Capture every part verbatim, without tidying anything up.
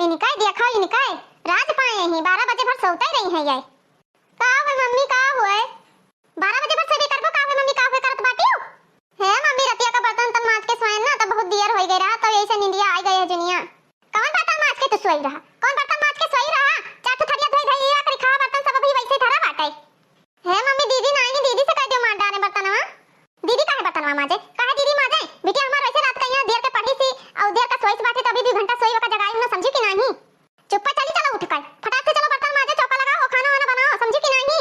इनका देखो, इनका राज पाए ही, बारह बजे भर सोते रही हैं ये। का हुए मम्मी, का हुए? बारह बजे भर सोइबे करबो, का हुए मम्मी, का हुए करत बाटिउ? हे मम्मी, रतिया का बर्तन तन माज के सोए ना, तब बहुत देर होइ गए रहा, तब यही से नींदिया आ गए है जुनिया। कौन बर्तन माज के तू सोई रहा? कौन बर्तन माज के सोई रहा? चार ठो थरिया धोई धई, आखिरी खावा बर्तन सब अभी वैसे धरा बाटे। हे मम्मी, दीदी ना आई, दीदी से कह दियो मार डारे बर्तनवा। दीदी काहे बर्तनवा माजे? काहे दीदी माजे? बिटिया हमार वैसे रात का यहाँ देर के पढ़ी सी, और देर का सोई से बाटे, तभी दू घंटा सोई, ओका जगाई ना, समझी कि नाही? चुप्पा चली चलो उठ कर, फटाक से चलो बर्तन माजे, चौका लगाओ, खाना वाना बनाओ, समझी कि नाही?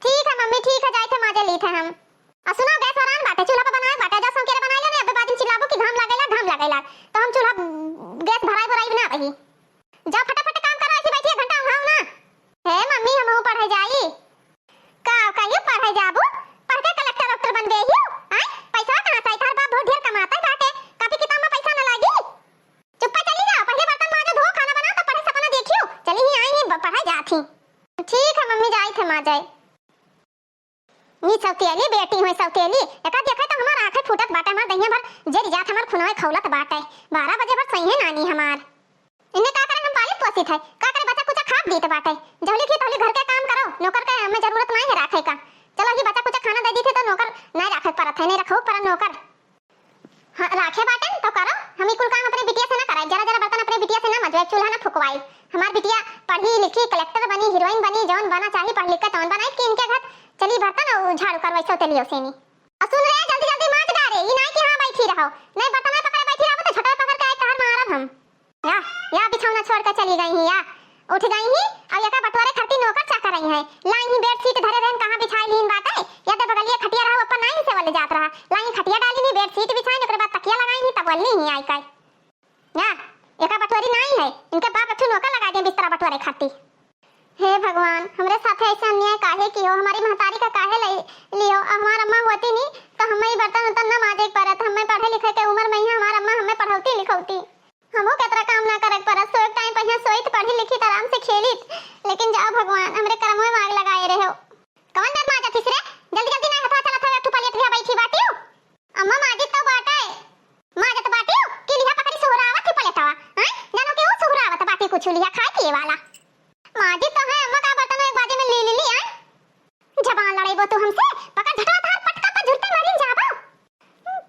ठीक है मम्मी, ठीक है, जाइत है माजे लीत है हम। और सुनो, गैस वरान बाटे, चूल्हा पे बनाए बाटे, जा संकेरे बनाए लो ना, अबे बाद में चिल्लाबो कि घाम लागेला, घाम लागेला, तो हम चूल्हा, गैस भराई भराई ना वही। जाओ फटाफट काम करो, ऐसी बैठी एक घंटा उहाओ ना। हे मम्मी, हमहू पढ़े जाई। का कहियो पढ़े जाबू? पढ़ के कलेक्टर वलेक्टर बनबे हियो? आय, पैसा कहाँ से आई? तार बाप बहुत ढेर कमाता है बाटे, कापी किताब में पैसा न लागी। चुप्पा चली जाओ, पहले बर्तन माजो, धो, खाना बनाओ, तब पढ़े सपना देखियो। चली ही आई ही, ब-, पढ़े जात ही। ठीक है मम्मी, जाई थे माजे। ई सौतेली बेटी हुई सौतेली, एका देखे तो हमार आँखें फूटत बाटे, हमार दहिया भर जरि जात, हमार खुनवे खौलत बाटे। बारह बजे भर सही है नानी हमार। इन्हें का करे, हम पालित पोसित है, का करे, बचा कुचा खाब दीत बाटे। जहली की तहली घर के काम करो, नौकर के हमें जरूरत नहीं है राखे का। चलो, ये बचा कुचा खाना दे दी थे तो नौकर नहीं राखे परत है, नहीं रखो पर नौकर। हाँ, राखे बाटेन तो करो, हम ई कुल काम अपने बिटिया से ना कराई, जरा जरा बर्तन अपने बिटिया से ना मजवाई, चूल्हा ना फुकवाई। हमार बिटिया पढ़ी लिखी, कलेक्टर बनी, हीरोइन बनी, जौन बना चाही पढ़ लिख के तौन बनाई कि इनके घर चली बर्तन और झाड़ू करवाई सौतेलियों से नी। और सुन रे, जल्दी जल्दी माज डारे, ई नाई कि हाँ बैठी रहो, नहीं बर्तन ना पकड़े बैठी रहो तो झटवा पकड़ के आई तहर मारब हम। या, या बिछौना छोड़ के चली गई ही, या उठ गई ही, अब एका बटोरे खातिर नौकर चाकर आई है, लाई ही बेडशीट धरे रहन कहाँ बिछाई लीन बाटे, या दे बगलिए खटिया रहो अपन नाई से वाले जात रहा, लाई खटिया डाली नी, बेडशीट बिछाई, ओकरे बाद तकिया लगाई नी, तब वल्ली ही आई काई। या, एका बटोरी नाई है, इनके बाप एक ठो नौकर लगा दे बिस्तरा बटोरे खातिर। हे भगवान, हमरे साथे ऐसे अन्याय काहे कियो, हमारी महतारी का काहे लई लियो, अब हमार अम्मा होती नी तो हम ई बर्तन उर्तन न माजे के परत, हमें पढ़े लिखे के उम्र में ही हमार अम्मा हमें पढ़ौती लिखौती। हमहू केतरा काम ना करे के परत, सोए के टाइम पहिया सोइत, पढ़ी लिखित, आराम से खेलित, लेकिन जाओ भगवान, हमरे करमवे में आग लगाए रहो। कौन मेर माजत हिस रे? जल्दी जल्दी ना हथवा चलत हवे, तू पलेट लिहा बैठी बाटियो। अम्मा माजित तो बाटे, माजत बाटियो, कि लिहा पकड़ी सुहरावत ही पलेटवा, हैं? जानो कि ऊ सुहरावत बाटी कुछ लिहा खाए पिए वाला। माजित तो है अम्मा, का बर्तन एक बाजे में ले ले ली, हैं? जबान लड़ाई बो तू हमसे, पकड़ झटवा तार पटका पर झुरते मारिन जाबो।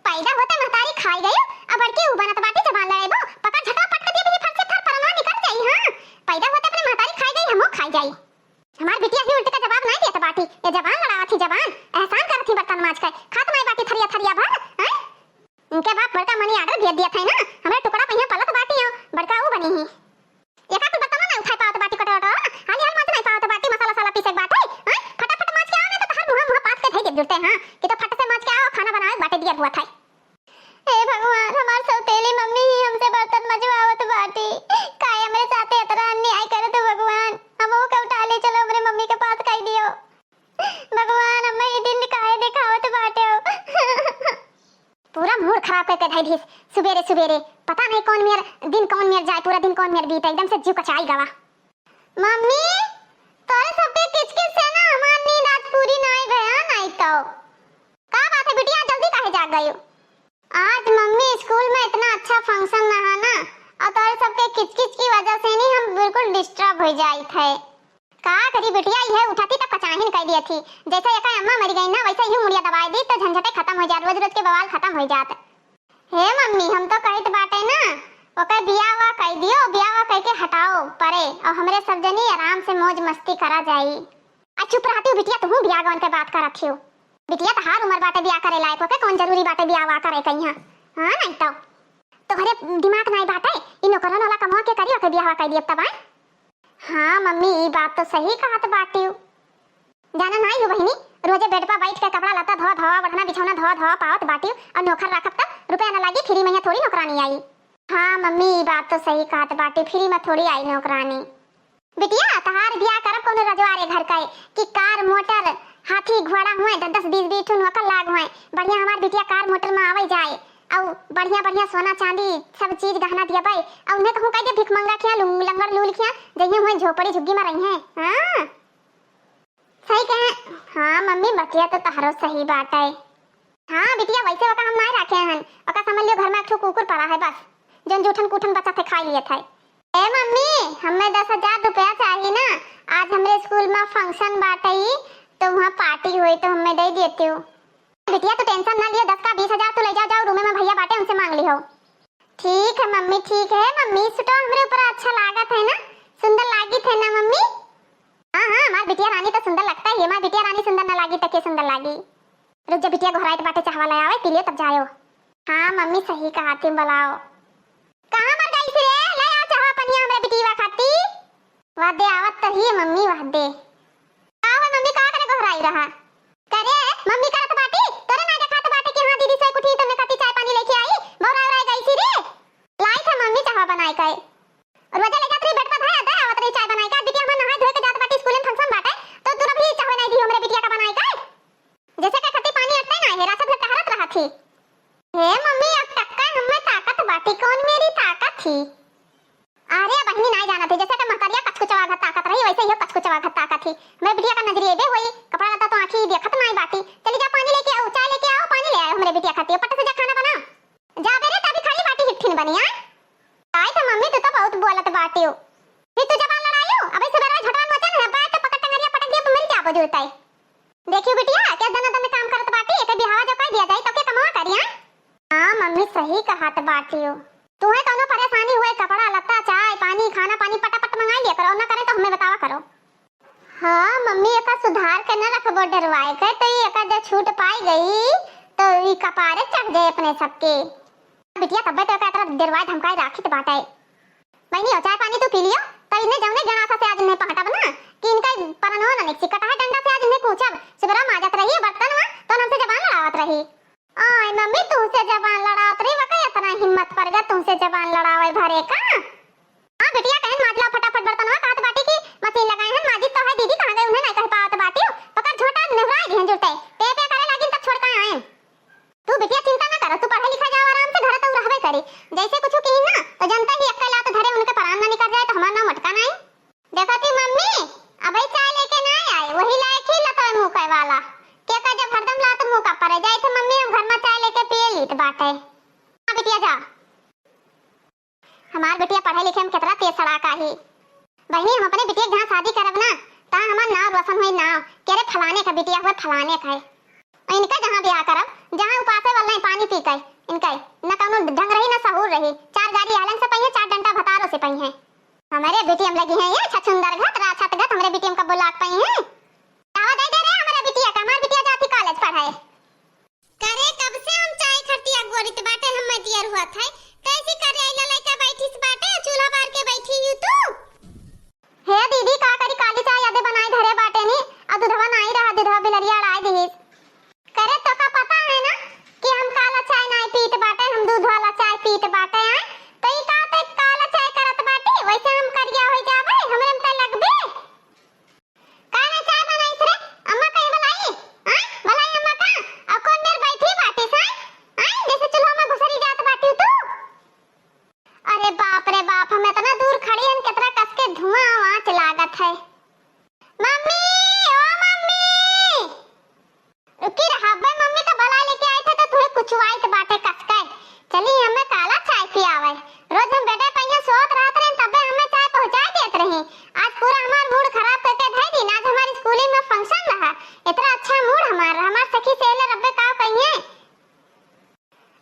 पैदा होते महतारी खाई गई, अब बड़की ऊ बनत बाटी जबान लड़ेबो, पकड़ झटवा पटक दिए भी फट से थार परनवा निकल जाई। हाँ, पैदा होते अपने महतारी खाई गई, हमहू खाई जाई। हमार बिटिया ही उल्टे का जवाब नहीं देत बाटी, ये जबान लड़ावत ही जबान, एहसान करत ही बर्तन माज के, खात नहीं बाटी थरिया थरिया भर, हैं? इनके बाप बड़का मनी आर्डर भेज दिया था ना, हमरे टुकड़ा पहिया पलत बाटी हो, बड़का ऊ बनी ही। एका तू बर्तन ना उठाई पावत बाटी, कटोरा, कटोरा, हाली हाल माज नहीं पावत बाटी, मसाला साला पीसे के बाटे, हैं? फटाफट माज के आओ, नहीं तो तहार मुँह, मुँह पास के धई देब जुरते, हाँ? कि तो फट से माज के आओ, खाना बनावे के बाटे, दिया बुआ थाई। हे भगवान, हमार सौतेली मम्मी ही हमसे बर्तन मजवावत बाटी। काहे हमरे साथे इतना अन्याय करे तू भगवान? हमहू के उठा ले चलो, हमरे मम्मी के पास कह दियो। भगवान, हमें ये दिन काहे दिखावत बाटे हो? पूरा मूड खराब करके धई दिस सुबेरे सुबेरे। पता नहीं कौन मेर दिन कौन मेर जाए, पूरा दिन कौन मेर बीते, एकदम से जीव कचाई गवा। मम्मी, तोरे सबके किचकिच से ना हमार नींद आज पूरी नहीं भया, नहीं तो। का बात है बिटिया, जल्दी काहे जाग गई हो? आज मम्मी स्कूल में इतना अच्छा फंक्शन रहा ना, और तोरे सबके किचकिच की वजह से नहीं हम बिल्कुल डिस्टर्ब हो जाइत है। का करी बिटिया, इहे उठती तब कचाहिन कह दिए थी, जैसे एकर अम्मा मर गई ना वैसे ही मुड़िया दबाई दी तो झंझटे खत्म हो जात, रोज रोज के बवाल खत्म हो जात। हे मम्मी, हम तो कहित बाटे ना, ओकर बियाह वा कह दियो, बियाह वा कह के हटाओ परे, और हमरे सब जनी आराम से मौज मस्ती करा जाई। आ चुप रहती हो बिटिया, तुहू बियाह गवन के बात करत हियो। बिटिया तहार उम्र बाटे बियाह करे लायक, ओके कौन जरूरी बाटे बियाह वा करे कहिया? हाँ, नहीं तो तोहरे दिमाग नहीं बाटे, ई नौकरन वाला कमवा के करी, ओके बियाह वा कह दियब तब आए। हाँ मम्मी, ई बात तो सही कहत बाटिउ। जाना नाई हो बहिनी, रोजे बेड पर बैठ के कपड़ा लत्ता धोआ धोआ, बढ़ना बिछौना धोआ धोआ पावत बाटिउ, और नौकर राखब तब रुपया न लागी, फ्री में यहाँ थोड़ी नौकरानी आई। हाँ मम्मी, ई बात तो सही कहत बाटी, फ्री में थोड़ी आई नौकरानी। बिटिया, तहार बियाह करब कौनो रजवारे घर का है कि कार मोटर, हाथी घोड़ा हुए, दस दस बीस बीस ठो नौकर लाग हुए, बढ़िया हमार बिटिया कार मोटर में आवे जाए, और बढ़िया बढ़िया सोना चांदी सब चीज गहना दियबै, और उन्हें कहूँ कह दे भिखमंगा खिया, लुंग-, लंगड़ लूल खिया, जइहे हुए झोपड़ी झुग्गी में रही हैं। हाँ, सही कहे। हाँ मम्मी, बतिया तो तहरो सही बाटे। हाँ बिटिया, वैसे ओका हम नाय राखे हन, ओका समझ लियो घर में एक ठो कुकुर पड़ा है बस, जौन जूठन कूठन बचत है खाई लियत है। ए मम्मी, हमें दस हजार रुपया चाही ना, आज हमरे स्कूल में function बाटइ, तो वहाँ party होई, तो हमें दे देतिउ। बिटिया, तू tension ना लियो, दस का बीस हजार तू ले जाओ, जाओ room में भैया बाटे, उनसे मांग लिहो। ठीक है मम्मी, ठीक है मम्मी, सूटो हमरे ऊपर अच्छा लागत है ना, सुंदर लागित है ना मम्मी? हाँ, हाँ, हमार बिटिया रानी तो सुंदर लगता ही है, हमार बिटिया रानी सुंदर ना लागी तो के सुंदर लागी? रुक जा बिटिया, गोहराइत बाटे, चाहवा ले आवे, पी लियो तब जायो। हाँ मम्मी, सही कहा थी, बुलाओ। कहाँ मर गई थी रे? ले आओ चाहवा पनिया हमरे बिटिया खाती। वादे आवत तो ही मम्मी, वादे। का हो मम्मी, का करे गोहराई रहा? करे मम्मी, करत बाटी, तोरे ना देखात बाटे कि हाँ दीदी सोई उठी, तन्ने खाती चाय पानी लेके आई, बौरा उराई गई थी रे। लाई था मम्मी चाहवा बनाए के। रोजा ले जात रही bed पर, धया दे आवत रही चाय बनाए के। बिटिया हमार नहाए धोए के जात बाटी, स्कूल में function बाटे, तो तू भी चाहवा नहीं दी हमरे बिटिया का बनाए के। जैसे के खाती पानी अटते ना है, रात भर टहरत रहा थी। हे मम्मी, अब तक का हमें ताकत बाटी, कौन मेरी ताकत थी? अरे बहिनी, नाई जानत है, जैसे कि महतरिया कचकुचवा घर ताकत रही, वैसे ही कचकुचवा घर ताकत ही। हमरे बिटिया का नजरी एबे होई, कपड़ा लत्ता तो आँखी देखत नाई बाटी। चली जा, पानी लेके आओ, चाय लेके आओ, पानी ले आयो हमरे बिटिया खातिर, पट से जा खाना बनाओ। जा बे रे, तभी खाली बाटी हिट्ठिन बनी, आय? आय तो मम्मी, तू तो बहुत बोलत बाटी हो। फिर तू जबान लड़ायो, अबे सुबह झटवा नोचन है, बाय तो पकड़ टंगरिया पटक दिया, मिल जाबो जूते। देखियो बिटिया, के दना दन काम करत बाटी, एके बिहावा जो कर दिया जाई, तो के कमवा करिया? हाँ मम्मी, सही कहत बाटियो। तुहे कौनो परेशानी हुए, कपड़ा लत्ता, चाय पानी, खाना पानी पटापट मंगाई लिया करो, ना करे तो हमें बतावा करो। हाँ मम्मी, एका सुधार के न रखबो डरवाए के, तो ई एका जो छूट पाई गई, तो ई कपारे चढ़ जाए अपने सबके। बिटिया, तब्बे तो एका एतरा डरवाए धमकाए राखित बाटे। बहिनी हो, चाय पानी तू पी लियो, तो इन्हें जौने गणासा से आज इन्हें पहटब ना, कि इनका परनो न निकसी, कटहा डंडा से आज इन्हें कूचब। सुबेरा माजत रही है बर्तन वा, तो हमसे जबान लड़ावत रही। आय मम्मी, तुमसे जबान लड़ावत रही, वका इतना हिम्मत पड़ गया तुमसे जबान लड़ावे भरे का? हाँ बिटिया, कहन माज ला फटाफट बर्तनवा, कहत बाटी कि मशीन लगाए हन, माजित तो है दीदी, कहाँ गए उन्हें नहीं कह पावत बाटी, पकड़ झोटा निहुराई दिहन जुरते, पे पे करे लागिन तब छोड़ के आए। तू बिटिया चिंता ना करो, तू पढ़े लिखा जाओ आराम से, घर तो रहबे करी। जैसे कुछ कही ना तो जनता ही अक्का लात धरे उनके परान ना निकल जाए तो हमार नाम मटका नाई। देखो ती मम्मी, अबे चाय लेके ना आए, वही लाए खी लतोय मुँह कहे वाला। के का जब हरदम लात मुँह का परे जाए थे मम्मी, हम घर में चाय लेके पिए लीत बाटे। हाँ बिटिया जा। हमार बिटिया पढ़े लिखे में कितना तेज सड़ाका ही। बहिनी, हम अपने बिटिया के जहाँ शादी करब ना, तहाँ हमार नाव रोशन होई नाव, के रे फलाने का बिटिया हुए फलाने का है। और इनका जहाँ ब्याह करब, जहाँ उपासे वाला नहीं पानी पी के, इनका न कौनो ढंग रही ना सहूर रही। चार गारी आलन से पई है, चार डंडा भतारो से पई है। हमारे बिटिया में लगी है ये छछुंदर घत, राछत घत, हमारे बिटिया में कब्बो लाग पई है। आवा दे दे रे हमारे बिटिया का, हमार बिटिया जाती college पढ़े। करे कब से हम चाय खटिया गोरित बाटे, हम दियर हुआ था, कैसी करे आइला लइका बैठिस बाटे, चूल्हा बार के बैठी ही तू। हे दीदी, का करी, काली चाय अदे बनाई धरे बाटे नी, आ दूधवा नाई रहा, दूधवा बिलरिया अड़ाई दिहिस। करे तो का पता है ना कि हम काला चाय नाई पीत बाटे, हम दूध वाला चाय पीत बाटे, आय? तो ई का ते काला चाय करत बाटे, वैसे हम करिया हो जाबे, हमरे में तो लगबे। का रे, चाय बनाइस रे? अम्मा कहीं बुलाई? हाँ? बुलाई अम्मा का? और कौन देर बैठी बाटिस, हाँ? हाँ? जैसे चूल्हा में घुसरी जात बाटी तू। अरे बाप रे बाप, हम इतना दूर खड़ी हन, कितना कस के धुआं आवाज लागत है। मम्मी, ओ मम्मी! रुकी रहा, अब्बे मम्मी का बुला लेके आए थे तो तुहे कुचवाइत बाटे कसके। चली हमें काला चाय पियावे। रोज हम बेटे पहिया सोत रहत रहे तब्बे हमें चाय पहुँचाए देत रही। आज पूरा हमार mood खराब करके धई दिन। आज हमारी स्कूली में function रहा। इतना अच्छा mood हमार, हमार सखी सहेलर अब्बे का कहिए।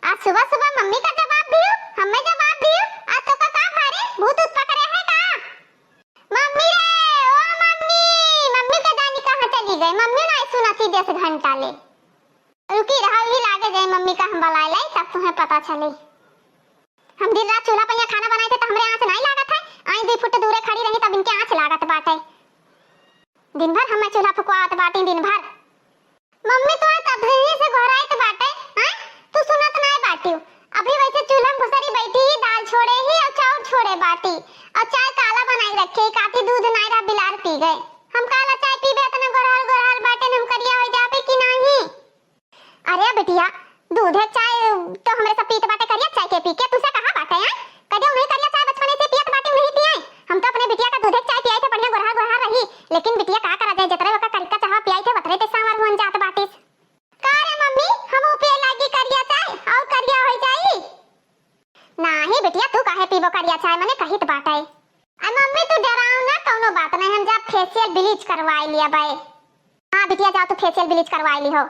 आज सुबह सुबह मम्मी का जवाब दियो, हमें जवाब दियो। आज तो का, का भारी भूत उत पकड़े है का? मम्मी रे, ओ मम्मी, मम्मी का जानी कहाँ चली गई? मम्मी ना सुनती दस घंटा ले। रुकी रहा, ही लागे जाए मम्मी का हम बुलाए लाई, तब तुम्हें पता चले। हम दिन रात चूल्हा पहिया खाना बनाए थे तो हमरे आँच नहीं लागत है। आई दो फुट दूरे खड़ी रही तब इनके आँच लागत बाटे। दिन भर हमें चूल्हा फुकवावत बाटी दिन भर। मम्मी तो तब ही से गोहराइत बाटे, हैं? तू सुनत नाय बाटियो। अभी वैसे चूल्हा में घुसरी बैठी ही, दाल छोड़े ही और चाउर छोड़े बाटी। और चाय काला बनाई रखे, काती दूध नाय रहा, बिलार पी गए। हम काला चाय पीबे, इतना गोरहर गोरहर बाटे, हम करिया हो जाबे कि नहीं? अरे बिटिया, दूधे चाय तो हमरे सब पीत बाटे, करिया चाय के पी के तुसे कहा बाटे, हैं? कदे उन्हें करिया चाय बचपने से पियत बाटे, नहीं पिए। हम तो अपने बिटिया का दूधे चाय पियाई थे, बढ़िया गोरहर गोरहर रही। लेकिन बिटिया का करा जाए, जतरे ओका करिका चाहवा पियाई थे, वतरे ते सांवर हुन जात बाटिस। का रे मम्मी, हम पिए लागी करिया चाय, और करिया हो जाई? नाही बिटिया, तू काहे पीबो करिया चाय, मने कहित बाटे। अरे मम्मी, तू डराओ ना, कौनो बात नहीं, हम जा facial bleach करवाइ लिया बाय। हाँ बिटिया, जा तू facial bleach करवाइ लिहो।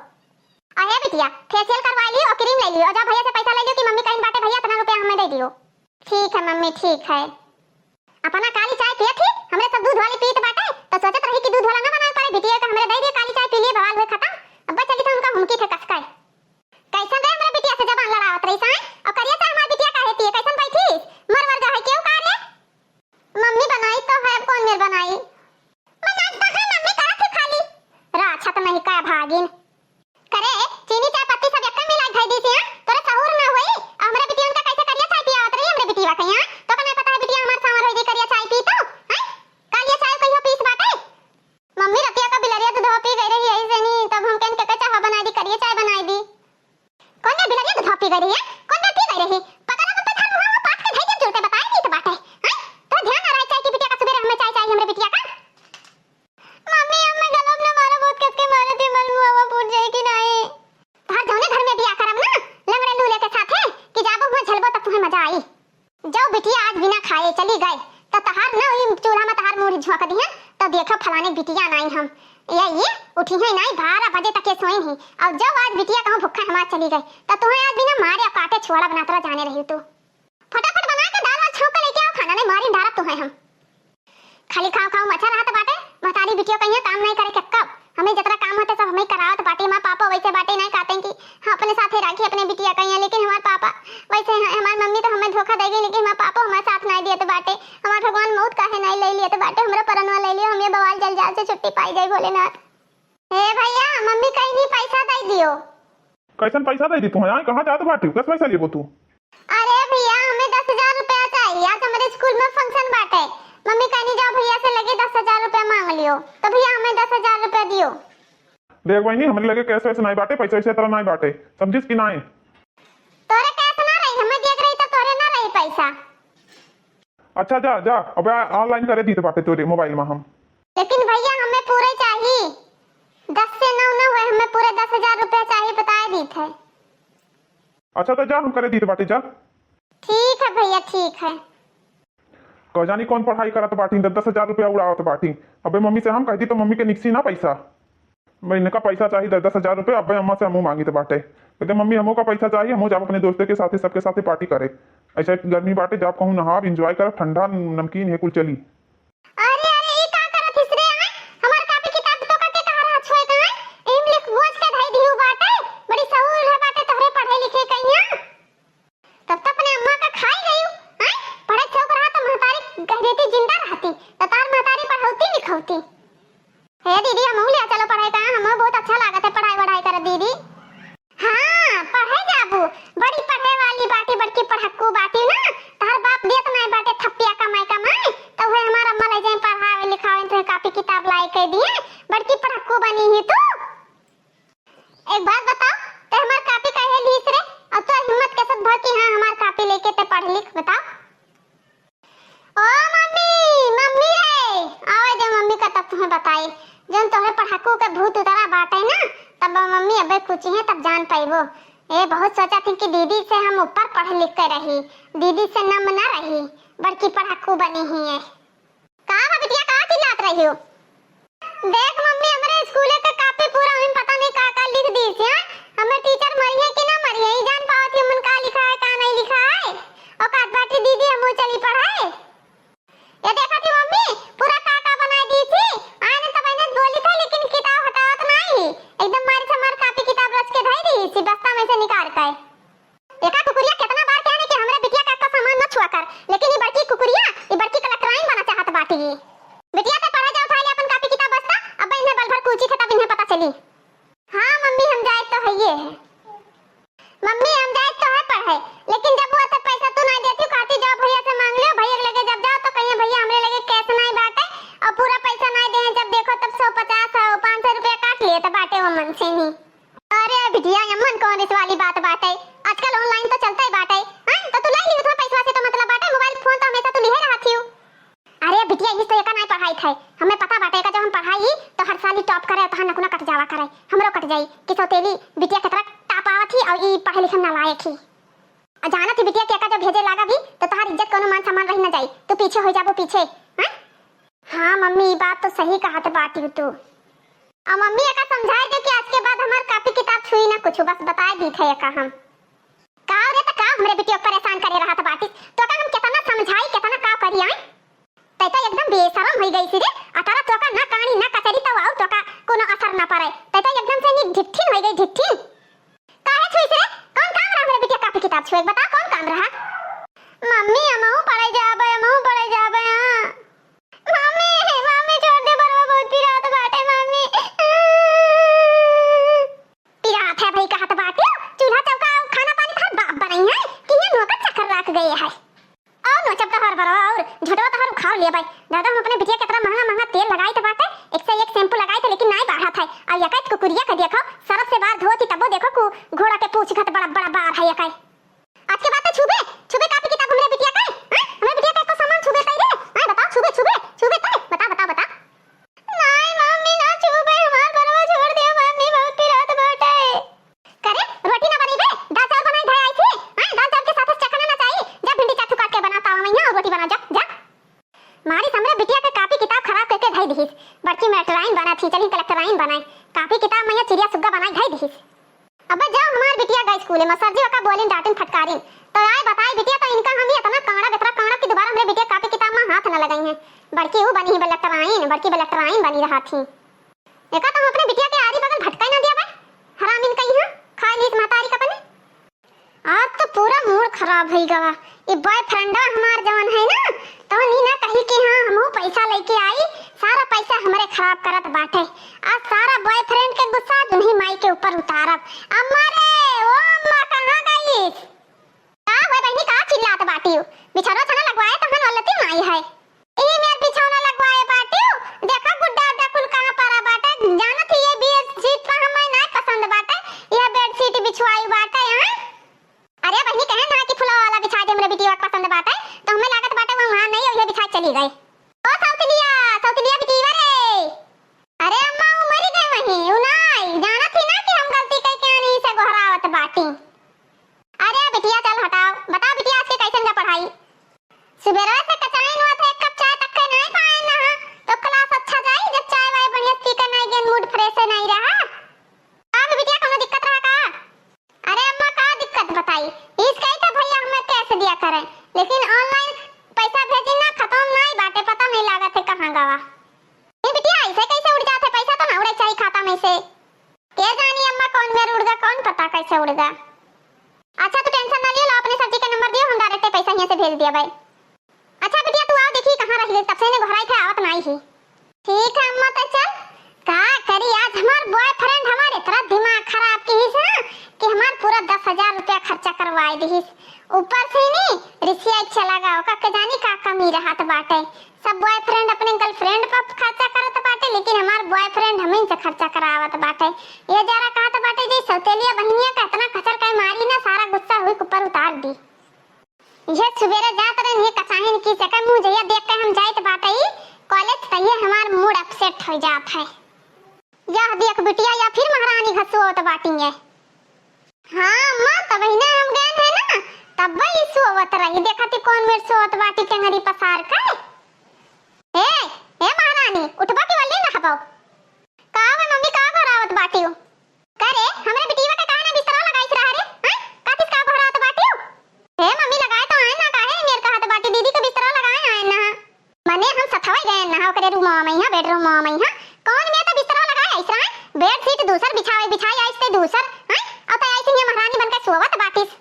अरे बिटिया, facial करवाइ लिहो, cream लइ लिहो, जा भैया से पैसा लइ लिहो कि मम्मी कहिन बाटे, भैया इतना रुपया हमें दइ दियो। ठीक है मम्मी, ठीक है। अपना काली चाय पियत ही, हमरे सब दूध वाली पीत बाटे, तो सोचत रही कि दूध वाला ना बनावे पड़े, बिटिया का हमरे दइ दिए, काली चाय पी लिए, बवाल हुए खत्म। अब चली तो उनका हुमकी थे कसकाए। कैसन रे हमरे बिटिया से जबान लड़ावत रही साए? और करिया चाय हमार बिटिया काहे पिए? कैसन बैठी? मर वर जा है केहू का रे? मम्मी बनाई तो है, अब कौन मेर बनाई? बनाई तो है मम्मी, करत ही खाली। राछत नहीं का भागिन। करे, चीनी चाय पत्ती सब एक्के मिलाई धई दी थी, हाँ? तोरे सहूर ना होई? हमरे बिटियन का कैसे करिया चाय पियावत रही हमरे बिटिया के, हाँ? तो का नहीं पता है बिटिया हमार सांवर होई गई करिया चाय पी तो, हैं? कालिया चाय कहियो पीस बाटे? मम्मी रतिया का बिलरिया दूधवा पी गई रही, यही से नहीं, तब हम कहन के चाह बनाई दी, करिया चाय बनाई दी। कौन बे बिलरिया दूधवा पी गई रही है? कौन बे पी गई रही? पगला मत बैठा, मुंह में पाट के धई के चुलते बताई दी तो बाटे, हैं? तो ध्यान ना रहे चाय की बिटिया का, सुबह हमें चाय चाहिए हमरे बिटिया का। मम्मी, अब मैं गलम ना मारो, बहुत कस के मारे थे, मल मुआ फूट जाए कि नहीं। तोहर जौने घर में बियाह करब ना, लंगड़े लूले के साथे, कि जाबो हुआ झलबो तब तुम्हें मजा आई। जौ बिटिया आज बिना खाए चली गए, तो तहार ना ई चूल्हा में तहार मुड़ी झोंक दिहन, तो देखो फलाने बिटिया नाई हम। ये, ये उठी है नाई, बारह बजे तक ये सोई नहीं। और जौ आज बिटिया कहूँ भूखा हमार चली गए, तो तुम्हें आज बिना मारे और काटे छोड़ा बनात रह जाने रही तू। फटाफट बना के दाल वाल छौंक के लेके आओ, खाना नहीं मारी डारा तुम्हें हम। खाली खाओ खाओ मचा रहत बाटे, महतारी बिटिया कहिया काम नहीं करे के कब? हमें जतरा काम होते सब हमें करावत बाटी। हमार पापा वैसे बाटे नहीं कहते कि हाँ, अपने साथे राखी अपने बिटिया कहिया, लेकिन हमार पापा वैसे हैं, हमार मम्मी तो हमें धोखा दे गई, लेकिन हमार पापा हमारे साथ नहीं दिए तो बाटे। हमार भगवान मौत काहे नहीं ले लिए तो बाटे, हमरा परनवा ले लियो, हम ये बवाल जल जाल से छुट्टी पाई जाए भोलेनाथ। हे भैया, मम्मी कहीं नहीं पैसा दे दियो। कैसन पैसा दे दी तू? यहाँ कहाँ जात बाटी? कस पैसा लेबो तू? अरे भैया, हमें दस हजार रुपया चाहिए, आज हमारे स्कूल में function बाटे। मम्मी कहनी जाओ भैया से लगे दस हजार रुपया मांग लियो, तो भैया हमें दस हजार रुपया दियो। देख बहिनी, हमरे लगे cash वैश नाई बाटे, पैसा वैसा तरह नाई बाटे, समझिस कि नाई? तोरे cash ना रही, हमें देख रही तो तोरे ना रही पैसा। अच्छा जा, जा, अब online करे दीत बाटे तोरे mobile में हम। लेकिन भैया हमें पूरे चाहिए, दस से नौ ना हुए, हमें पूरे दस हजार रुपया चाहिए, बताए दीत है। अच्छा तो जा, हम करे दीत बाटे, जा। ठीक है भैया, ठीक है। कह जानी कौन पढ़ाई करत बाटी, दस दस हजार रुपया उड़ावत बाटी। अबे मम्मी से हम कह दी तो मम्मी के निकसी ना पैसा। मैं इनका पैसा चाहिए दस दस हजार रुपया, अबे अम्मा से हमू मांगित बाटे। कहते मम्मी हमू का पैसा चाहिए, हमू जाब अपने दोस्तों के साथे, सबके साथे party करे। ऐसा गर्मी बाटे, जाब कहूँ नहाब, enjoy करब, ठंडा नमकीन है कुल चली। अरे, अरे, ई का करत हिस रे, आय? हमार कापी किताब तो का के कहा रहा छोए का, आय? एम लिख बोझ के धई दिहु बाटे, बड़ी सहूर है बाटे तोहरे पढ़े लिखे कहिया। तब तो अपने अम्मा का खाई गई, आय? पढ़े शौक रहा तो महतारी कह देती जिंदा रहती, तो तार महतारी पढ़ौती लिखौती। हे दीदी, हमहू ले चलो पढ़ाई का, हमहू बहुत अच्छा लागत है पढ़ाई वढ़ाई कर दीदी। हाँ, पढ़े जाबू, बड़ी पढ़े वाली बाटी, बड़की पढ़क्कू बाटी ना, तहर बाप देत नाई बाटे थप्पिया कमाए कमाए, तो वह हमार अम्मा ले जाए पढ़ावे लिखावे, तुहे कापी किताब लाई के दिए, बड़की पढ़क्कू बनी ही तू। एक बात बताओ, ते हमार कापी काहे लीस रे? और तो हिम्मत कैसे भर कि हाँ हमार कापी लेके ते पढ़ लिख, बताओ। ओ मम्मी, मम्मी रे, आवे दे मम्मी का तब तुम्हें बताई। जौन तोहरे पढ़ाकू के भूत उतरा बाटे ना, तब मम्मी अबे कुछ है तब जान पाइबो। ए, बहुत सोचा थी कि दीदी से हम ऊपर पढ़ लिख के रही, दीदी से नम ना रही, बड़की पढ़ाकू बनी ही है। का बा बिटिया, का चिल्लात रही हो? देख मम्मी, हमरे स्कूले के कापी पूरा में पता नहीं का का लिख दी से, हाँ? हमें टीचर मरिए कि ना मरिए, ई जान पावत ही हमन का लिखा है, का नहीं लिखा है। औकात बाटी दीदी, हमहू चली पढ़ाए। ये देखा थी मम्मी, पूरा का का बनाई दी थी। आने तब इन्हें बोली था, लेकिन किताब हटावत नहीं ही। एकदम मारी से हमार कापी किताब रच के धई दी थी, बस्ता में से निकाल के। एका कुकुरिया केतना बार कहने कि हमरे बिटिया का एक्का सामान न छुआ कर, लेकिन ई बड़की कुकुरिया, ई बड़की कलेक्टराइन बना चाहत बाटी। बिटिया ते पढ़े जाओ, उठाई ले अपन कापी किताब बस्ता, अब इन्हें बल भर कूची थे तब इन्हें पता चली। हाँ मम्मी, हम जाए तो हइये है। मम्मी, हम जाए तो है पढ़े, लेकिन जब वो तो पैसा तू ना देती, कहती जाओ भैया से मांग लियो, भैया के लगे जब जाओ तो कहिए भैया हमरे लगे cash नहीं बाटे और पूरा पैसा नहीं दे, जब देखो तब सौ पचास, पाँच सौ रुपया काट लिए तो बाटे वो मन से ही। अरे बिटिया, ये मन कौन इस वाली बात बाटे? आजकल online तो चलता ही बाटे, हैं? तो तू ले ली, तुम्हें पैसवा से तो मतलब बाटे, mobile phone तो हमेशा तू लिहे रहत हियो। अरे बिटिया, इस तो एका नहीं पढ़ाई थे, हमें पता बाटे का जब हम पढ़ाई तो हर साल ही top करे, तो नकुना कट जावा करे, हमरो कट जाई कि सौतेली बिटिया के तरह top आवत ही और ई पढ़े लिखे नालायक ही। जानत ही बिटिया के एका जब भेजे लागा भी, तो तोहार इज्जत कौनो मान सम्मान रही ना जाई, तू पीछे हो जाबो पीछे। हाँ? हाँ मम्मी, ई बात तो सही कहत बाटी तू। अब मम्मी एका समझाए दे कि आज के बाद हमार कापी किताब छुई ना कुछ, बस बताए दी थे एका हम। का रे, त का हमरे बिटिया के परेशान करे रहत बाटिस? तो का हम केतना समझाई, केतना का करी, आए? तै तो एकदम बेशरम होई गई सी रे। अतरा तोका ना कानी ना कचरी तो आउ तोका कोनो असर ना पड़े। तै तो एकदम से नी ढिट्ठिन होई गई, ढिट्ठिन। काहे छुईस रे? कौन काम रहा हमरे बिटिया कापी किताब छुए? बता कौन काम रहा? मम्मी, हमहू पढ़े जाबे, हमहू पढ़े जाबे, हाँ। मम्मी, मम्मी, छोड़ दे, बरवा बहुत पिरात बाटे, मम्मी। पिरात है भाई, कहत बाटे, चूल्हा चौका और खाना पानी तोहार बाप बनई है कि ये नौकर चाकर रख गए है। और नोचब तोहार बरवा और झोटवा तोहार उखाड़ लिया भाई। दादा, हम अपने बिटिया के इतना महंगा महंगा तेल लगाई थे बाटे, एक से एक शैम्पू लगाई थे, लेकिन नाई बाढ़त है। और यकाई कुकुरिया के देखो, सरफ से बार धोती तबो देखो कु घोड़ा के पूछ घत बड़ा बड़ा बार है यकाई। आज के बाद तो छुबे, छुबे कापी किताब हमरे बिटिया का, हैं? हमरे बिटिया का एको सामान छुबे तई रे, हैं? बताओ, छुबे, छुबे, छुबे तई, बता, बता, बता। नाई मम्मी, ना छुबे, हमार बरवा छोड़ दिया मम्मी, बहुत पिरात बाटे। करे, रोटी ना बनइबे, दाल चावल बनाई धाय आई थी, हैं? दाल चावल के साथ चखना ना चाहिए, जा भिंडी चाथू काट के बना, तावा में यहाँ और रोटी बना, जा, जा। मारी हमरे बिटिया के कापी किताब खराब करके धई दिहिस, बड़की मलेक्टराइन बना थी, चली कलेक्टराइन बनाए, कापी किताब में यहाँ चिड़िया सुग्गा बनाई धई दिहिस। अबे जब हमार बिटिया गई स्कूले में, सर जी ओका बोलिन, डांटिन, फटकारिन। तो आए बताई बिटिया, तो इनका हम ही इतना कांड़ब, इतना कांड़ब कि दोबारा हमरे बिटिया कापी किताब में हाथ न लगाई हैं। बड़की ऊ बनी ही बलेक्टराइन, बड़की बलेक्टराइन बनी रहा थी। एका तो हम अपने बिटिया के आरी बगल भटकाई ना दिया बे। हरामिन कहीं हाँ, खाए लीस महतारी का अपने। आज तो पूरा मूड खराब होई गवा। ई बॉयफ्रेंडवा हमार जवन है ना, तवन ई ना कही कि हाँ, हमहू पैसा लेके आई, सारा पैसा हमरे खराब करत बाटे। आज सारा बॉयफ्रेंड के गुस्सा आज उन्हीं माई के ऊपर उतारब। अम्मा रे, ओ अम्मा, कहाँ गईस? का हुए बहिनी, का चिल्लात बाटियो? बिछरवा छना लगवाए तहन वल्लती माई है। ई मेर बिछौना लगवाए बाटियो, देखा गुड्डा अड्डा कुल कहाँ परा बाटे। जानत ही ये बेडशीट पर हमें ना पसंद बाटे, यह बेडशीट बिछवाई बाटे, हाँ? अरे बहिनी, कहे ना कि फुलवा वाला बिछा दे, हमरे बिटिया के पसंद बाटे, तो हमें लागत बाटे वो वहाँ नहीं, ये बिछा चली गई। ओ सौतलिया, सौतलिया बिटिया रे। अरे अम्मा, उ मरी गई वहीं, उ ना आई। जानत ही ना कि हम गलती कई के आनी से गोहरावत बाटी। अरे बिटिया चल हटाओ, बता बिटिया आज के कैसन का पढ़ाई? सुबेरवा से कचाइन हुआ था, एक कप चाय तक के नहीं पाए ना, तो क्लास अच्छा जाई जब चाय वाय बढ़िया पी के नहीं गेन, मूड फ्रेश नहीं रहा। अब बिटिया कोनो दिक्कत रहा का? अरे अम्मा, का दिक्कत बताई? इसका ही तो भैया हमें कैश दिया करें, लेकिन ऑनलाइन पैसा भेजी ना, खतम नाई बाटे, पता नहीं लागत है कहाँ गवा। ए बिटिया, ऐसे कैसे उड़ जात है? पैसा तो ना उड़े चाहिए खाता में से। के जानी अम्मा, कौन मेर उड़ गा, कौन पता कैसे उड़ गा। अच्छा, तू टेंशन ना लियो, लो अपने सर जी के नंबर दियो, हम डायरेक्ट पैसा यहाँ से भेज दिया भाई। अच्छा बिटिया, तू आओ, देखी कहाँ रह गई, तब से इन्हें घराई थे, आवत नाई ही। ठीक है अम्मा, तो चल। का करी, आज हमार बॉयफ्रेंड हमार इतना दिमाग खराब किहिस ना कि हमार पूरा दस हजार रुपया खर्चा करवाए दिहिस। ऊपर से नी रिसिया चला गा, ओका के जानी का कमी रहत बाटे। सब बॉयफ्रेंड अपने गर्लफ्रेंड पर खर्चा करत बाटे, लेकिन हमार बॉयफ्रेंड हमीन से खर्चा करावत बाटे। ये जरा कहत बाटे जे सौतेलिया बहिनिया का इतना खचर के मारी ना, सारा गुस्सा हुई ऊपर उतार दी। ये सुबेरे जात रहन, ये कचाहिन की सेकर मुँह जहिया देख के हम जाइत बाटई कॉलेज, तहिए हमार मूड अपसेट हो जात है। यह देख बिटिया, या फिर महारानी घर सोवत बाटी है। हाँ अम्मा, तब ही ना हम गए हैं ना, तब वही सोवत रही। देखा थी कौन मेर सोवत बाटी टेंगरी पसार के। ए, ए महारानी, उठबा की वल्ली रहबो? का हुआ मम्मी, का घरावत बाटियो? का रे, हमरे बिटिया के काहे ना बिस्तरा लगाइस रहा रे? हैं? कातिस का घरावत बाटियो? हे मम्मी, लगाए तो आए ना, काहे मेर कहत बाटी? दीदी के बिस्तरा लगाए आए ना। मने हम सथवई गए ना, ओकरे रूमवा में, यहाँ बेडरूमवा में, यहाँ। कौन मेर तो बिस्तरा लगाए आइस रहा? बेडशीट दूसर बिछावे, बिछाई आइस ते दूसर, हैं? और तो आइस यहाँ महारानी बन के सोवत बाटिस।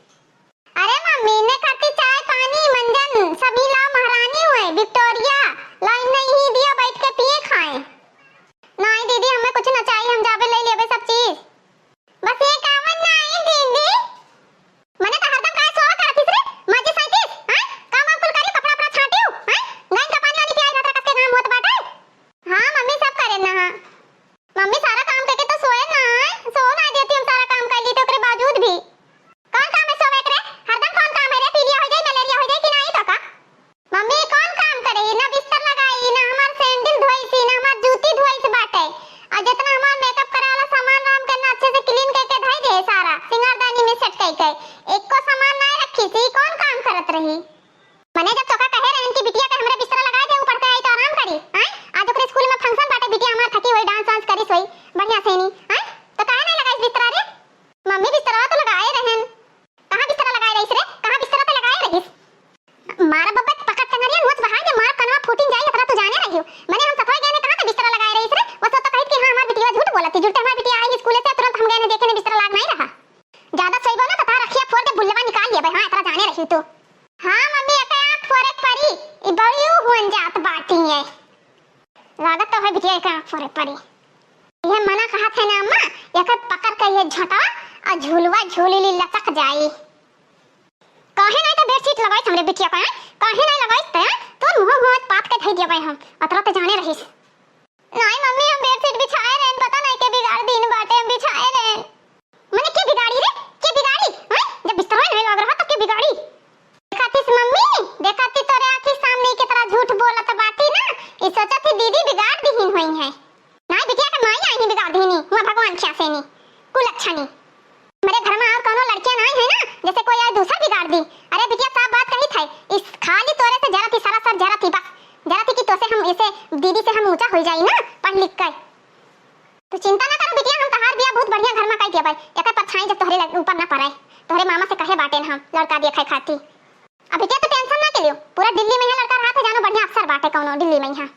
अरे मम्मी, ने खाती चाय पानी मंजन सभी लाओ, महारानी हुए विक्टोरिया, लाइन नहीं ही दिया, बैठ के पिए खाए। नहीं दीदी, हमें कुछ ना चाहिए, हम जाबे ले लेबे सब चीज। बस ये कावन नहीं दीदी। मने तो हरदम काय सोवा करत हिस रे, मजे सैतीस, हैं? काम वाम कुल करियो, कपड़ा अपना छाटियो, हैं? गइन का पानी वानी पियाई रहत रकस के घाम होत बाटे। हाँ मम्मी, सब करे ना, हाँ। मम्मी सारा काम करके तो सोए ना है, सो ना देती हम सारा काम कर ली तो ओकरे बावजूद भी। कौन काम है सोवे के रे? हरदम कौन काम है रे? पीलिया हो जाए, मलेरिया हो जाए कि नहीं तो का? मम्मी कौन काम जात बाटी है। लागत तो है बिटिया के आँख फोरे पड़ी। ये मना कहत है ना अम्मा, एकर पकड़ के ये झोंटवा और झूलवा झूली ली लचक जाई। काहे नहीं तो बेडशीट लगाइस हमरे बिटिया पे, काहे नहीं लगाइस ते? तोर मुँह हुआ पात के धई देबै हम, अतरा तो जाने रहिस। नहीं मम्मी, हम बेडशीट बिछाए रहन, पता नहीं के बिगाड़ दीन बाटे, हम बिछाए रहन। मने के बिगाड़ी रे, के बिगाड़ी? हैं? जब बिस्तरवा नहीं लग रहा तो के बिगाड़ी? देखा थीस मम्मी, देखा थी तोरे आँखी सामने के तरह झूठ बोलत बाटी ना, ई सोचा थी दीदी बिगाड़ दीहिन होई है। नाई बिटिया के माई आई ही बिगाड़ दीनी, हुआ भगवान खिया से नी, कुलच्छनी। हमरे घर में और कौनो लड़कियां नाई है ना, जैसे कोई और दूसरा बिगाड़ दी। अरे बिटिया, साफ बात कही थे, इस खाली तोरे से जरा थी, सरासर जरा थी, बस जरा थी कि तोसे हम, इसे दीदी से हम ऊंचा हो जाई ना, पढ़ लिख कर। तू चिंता ना करो बिटिया, हम तहार बिया बहुत बढ़िया घर में कई देबै, एकर परछाई जब तोहरे लग-, ऊपर ना पड़े। तोहरे मामा से कहे बाटे ना हम लड़का देखे खाती। अब बिटिया तो टेंशन ना के लियो, पूरा दिल्ली में यहाँ लड़का रहा था, जानो बढ़िया अफसर बाटे कौनो दिल्ली में यहाँ।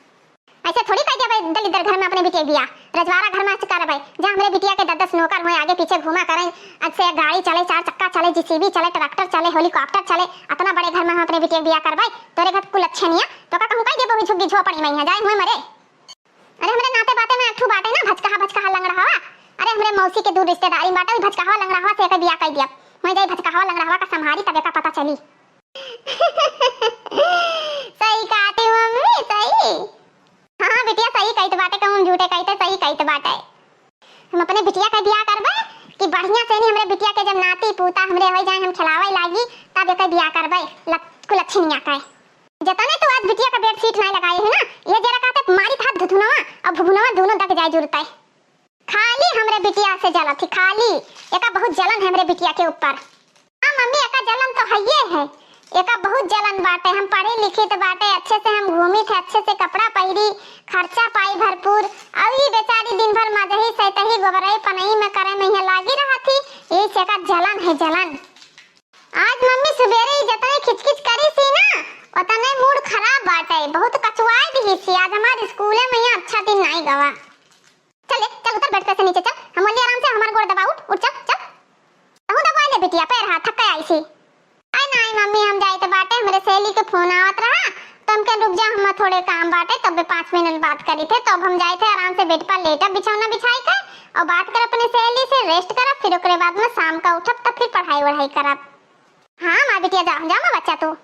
ऐसे थोड़ी कह देबै दलिद्दर घर में अपने बिटिया बिया, रजवाड़ा घर में करबै, जहाँ हमरे बिटिया के दस दस नौकर होए, आगे पीछे घूमा करें, अच्छे गाड़ी चले, चार चक्का चले, जेसीबी चले, ट्रैक्टर चले, हेलीकॉप्टर चले, अतना बड़े घर में हम अपने बिटिया बिया करबै, तोरे घर कुलच्छनिया, तो का कहूँ कह देबो हुई झुग्गी झोपड़ी में यहाँ जाए हुए मरे। अरे हमरे नाते बाते में एक ठू बाटे ना, भचकहा भचकहा लंगड़हवा। अरे हमरे मौसी के दूर रिश्तेदारी में बाटे, वही भचकहवा लंगड़हवा से एकर बियाह कई दिया। वहीं जाई भचकहवा लंगड़हवा का संभारी, तब एका पता चली। सही कहती मम्मी, सही। हाँ, हाँ बिटिया, सही कहत बाटे, कहूँ झूठे कहते, सही कहत बाटे। हम अपने बिटिया का बियाह करबे कि बढ़िया से नहीं, हमरे बिटिया के जब नाती पूता हमरे हो जाए, हम खिलावे लागी, तब एकर बियाह करबे। लत-, कुलच्छनिया का। जतने तू आज बिटिया का बेडशीट नाई लगाए है ना, ये जरा कहते मारी था धुधुनवा और भुभुनवा दोनों दग जाए जुरते। खाली हमरे बिटिया से जलत ही, खाली। एका बहुत जलन है हमरे बिटिया के ऊपर। हाँ मम्मी, एका जलन तो हइये है, एका बहुत जलन बाटे। हम पढ़ी लिखित बाटे, अच्छे से हम घूमी थे, अच्छे से कपड़ा पहिरी, खर्चा पाई भरपूर। और ये बेचारी दिन भर मजही सैतही गोबरई पनई में करे में यहाँ लागी रहा थी, यही से एका जलन है, जलन। आज मम्मी सुबेरे ही जतने खिचखिच करी सी ना, उतने मूड खराब बाटे, बहुत कचुआई दिही सी। आज हमारे स्कूले में यहाँ अच्छा दिन नाई गवा। चल ले, चल उतर बेड पे से नीचे चल, हम बोली आराम से, हमार गोड़ दबा, उठ, उठ, चल, चल। तहूँ दबा ले बिटिया, पैर हाथ थक आई सी। अरे नाई मम्मी, हम जाइत बाटे, हमरे सहेली के फोन आवत रहा, तो हमके रुक जा, हम थोड़े काम बाटे, तब पाँच मिनट बात करी थे, तो अब हम जाइत है आराम से बेड पर लेटब, बिछौना बिछाई के, और बात कर अपने सहेली से, रेस्ट करब, फिर ओकरे बाद में शाम का उठब, तब फिर पढ़ाई वढ़ाई करब। हाँ माँ बिटिया, जा, जा माँ बच्चा तू।